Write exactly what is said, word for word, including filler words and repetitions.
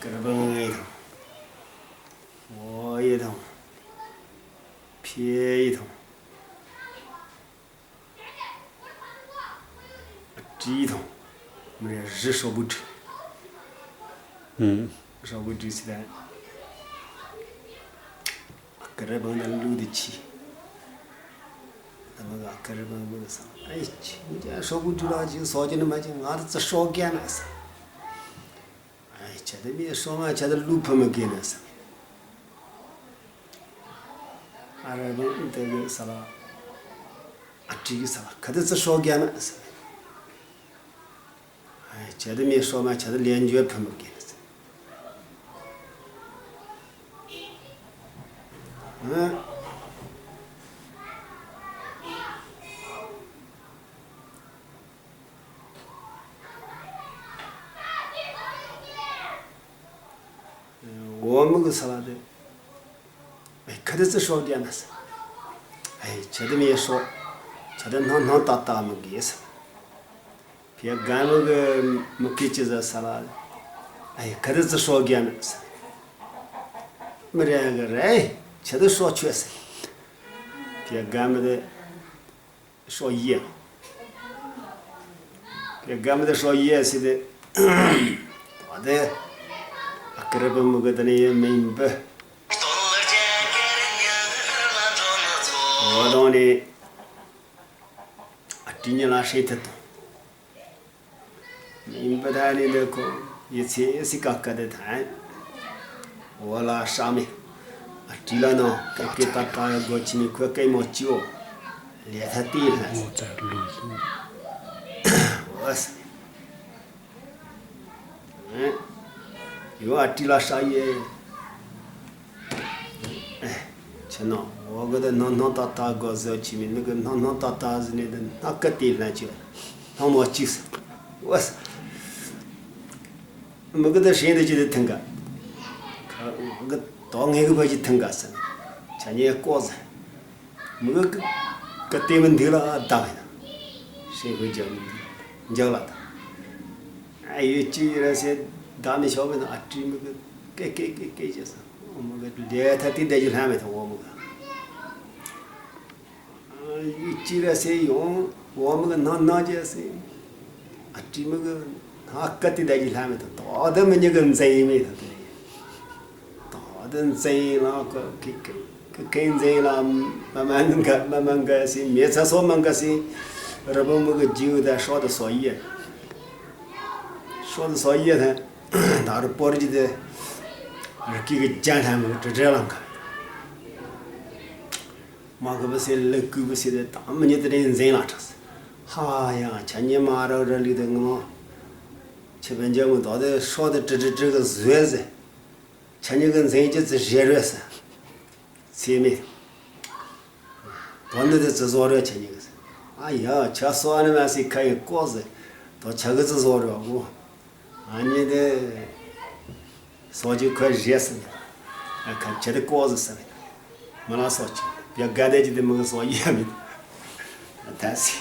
ཀར་བང་ཡི་དང་། འོ་ཡི་དང་། ཕི་ཡི་དང་། ཨ་ཀྲི་དང་། མི་རེ་རི་ཧྲོ་བུ་ཀྲི། ཧུམ། ཧྲོ་བུ་ཀྲི་སི་ད། ཨ་ཀ་ར་བང་དང་ལུ་དི་ཆི། ད་མ་ག་ཨ་ཀ་ར་བང་མི་གི་ས། ཨེ་ཆི་མི་ཀྱ་ཧྲོ་བུ་ཀྲི་ལ་ཅི་སོ་ཅི་ནི་མ་ཅི་ང་རི་ཙི་ཧྲོ་ཀྱ་ན་ས། ཨེ་ཆ་ད་མི་ཧྲོ་མ་ཆ་ད་ལུ་ཕ་མི་གི་ན་ས། ཨ་ར་བང་དེ་གི་ས་ལ། ཨ་ཀྲི་གི་ས་ལ་ཁ་ད་ཙི་ཧྲོ་ཀྱ་ན་ས། ཨེ་བྱ་དུ་མེད་སྲོག་མ་བྱ་དུ་ལན་འཇོལ་ཕུ་མི་དགོས་ན་ཟེར། ཨ། འོ་མི་གི་ས་ལ་དེ། ཨེ་ཁ་དེ་ཙི་སྲོག་རྒྱ་ན་ཟེར། ཨེ་བྱ་དུ་མེད་སྲོག་བྱ་དུ་སྣང་སྣང་ཏག་ཏག་མི་དགོས་ཟེར། ཕྱི་རྒན་མོ་གི་མི་སྐད་ཅི་ཟེར་ས་ལ། ཨེ་ག་དེ་ཙི་སྲོག་རྒྱ་ན་ཟེར། མི་རེ་གི་རེ་ཆེ་དུ་སྲོག་ཆོད་ཟེར། ཕྱི་རྒན་མོ་དེ་སྲོག་ཡེ། ཕྱི་རྒན་མོ་དེ་སྲོག་ཡེ་ཟེར་དེ། ད་དེ་ཨ་ཀི་རི་པུ་མི་གི་དེ་ནས་ཡེ་མིན་པི། འོ་དོང་ནས་ཨ་ཀྲི་ཉི་ལ་ཧྲེ་ཐི་དང་། མིན་པ་ད་ནི་འདི་ཁོ་ཡི་ཚེ་སི་ཀ་ཀ་དེ་ཐན། འོ་ལ་ཧྲ་མེ། ཨ་ཀྲི་ལ་ནོ་ཀ་ཀེ་ཏ་ཏ་ཡ་གོ་ཆི་མི་ཁོ་ཀེ་མོ་ཅི་འོ། ལེ་ཐ་ཏི་ལ། འོ་ཙ་ལུ་སུ། འོ་ས། ཡོ་ཨ་ཀྲི་ལ་ཧྲ་ཡེ། ཆེ་ནོ། འོ་གི་དེ་སྣང་སྣང་ཏག་ཏག་གོ་ཟེར་ཆི་མི་ནི་གི་སྣང་སྣང་ཏག་ཏག་ཟེར་ནས་དེ་སྣ་ཀ་ཏི་ལན་ཆི། སྣང་མོ་ཅི་ཟེར། འོ་ས། མི་གི་དེ་ཧྲེང་དེ་ཅི་དེ་ཐེང་ག་ཁ་གི་དོ་ངེ་གི་བ་ཅི་ཐེང་ག་ཟེར། ཆ་ཉེ་ཀོ་ཟེར། མི་གི་ཀ་ཏེ་མི་འདི་ལ་ད་བས་ན། ཧྲེང་གི་ཇག་མི་འདི་ཇག་ལ་ད། ཨ་ཡོད་ཅི་ར་སེ་ད་མི་ཤོག་བས་ན་ཨ་ཀྲི་མི་གི་ཀེ་ཀེ་ཀེ་ཀེ་ཅེ་ས། འོ་མི་གི་ལེ་ཐ་ཏི་དེ་ཅི་ལྷ་མེ་ཐོང་འོ་མི་གི། ཅི་ར་སེ་ཡོང་འོ་མི་གི་ནང་ནང་ཅེ་སེ། ཨ་ཀྲི་མི་གི་ནང་ཀ་ཏི་ད་ཅི་ལྷ་མེ་ཐོང་ཏོ་དེ་མི་ཉི་གི་འཛིན་ཡིན་མེ་ཐོང་ཏེ། ཏོ་དེ་འཛིན་ཡིན་ལ་ཀ་ཀི་ཀི་ཀི་ཀི་འཛིན་ལ་མ་མ་འགའ་མ་མ་འགའ་སེ་མེ་ཚ་སོ་མ་འགའ་སེ། རི་བོ་མི་གི་རྗེའུ་ད་ཧྲོ་དེ་སོ་ཡེ། ཧྲོ་དེ་སོ་ཡེ་ཐན་ད་རི་པོར་ཅི་དེ་རི་ཀི་གི་ཇ་ལྷ་མི་གི་དྲི་དྲི་ལང་ཁ། མ་གི་བུ་སེ་ལི་ཀུ་བུ་སེ་དེ་དང་མི་ཉི་དེ་རིང་འཛིན་ལ་དྲགས། ཧ་ཡང་ཆ་ཉི་མ་ར་ར་ལི་དེ་ངོ་། ཆེ་བན་ཇ་མི་དོ་དེ་ཧྲོ་དེ་དྲི་དྲི་དྲི་གི་བཟོས་ཟེ། ཆ་ཉི་གི་འཛིན་གྱི་ཙི་རེ་རེ་ཟེ། ཚེ་མེད། དོ་ནི་དེ་ཙི་བཟོ་རེ་ཆ་ཉི་གི་ཟེ། ཨ་ཡ་ཆ་སོ་ཨ་ནི་མ་སི་ཁ་ཡི་ཀོ་ཟེ། དོ་ཆ་གི་ཙི་བཟོ་རེ་གོ། ཨ་ནི་དེ། སོ་ཅི་ཁོས་རེད་ཟེར། ཨ་ཁ་ཆེ་དེ་ཀོ་ཟེར་ཟེར། མ་ལ་སོ་ཅི། ཡ་དགའ་དེ་ཅི་དེ་མི་གི་སོ་ཡ་མི། ད་སི།